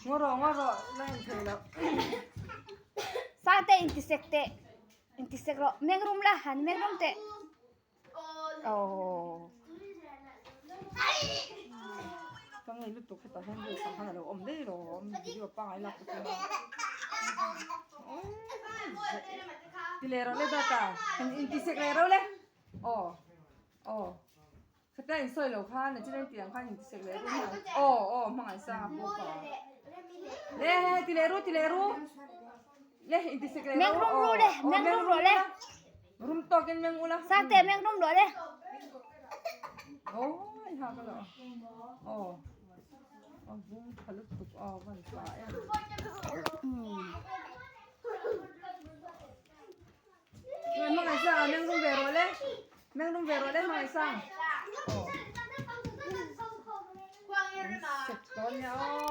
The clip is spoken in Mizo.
Ngaw rawh ngaw rawh la en thei loh. Sangte intisek teh intisek rawh meng rum la han meng rum teh. Aww. Ka ngei lutuk hetah hian hei sanghan a lo awm daih lo awm video pangai lak te chu ti leh rawh le data han intisek leh ro le aw aw khatia in sawi lo khan a chileng tiang khan intisek leh ru aw aw hmangaih sang a pawh pa le ti leh ru ti leh ru le intisek leh Meng rum ru le meng rum rawh le rum tawkin meng ula Sangte meng rum rawh le aw i ha ka lo aw a vum tha lutuk a van tha em hmangaih sang a meng rum ve rawh le meng rum ve rawh le hmangaih sang aw sek dawn nia aw.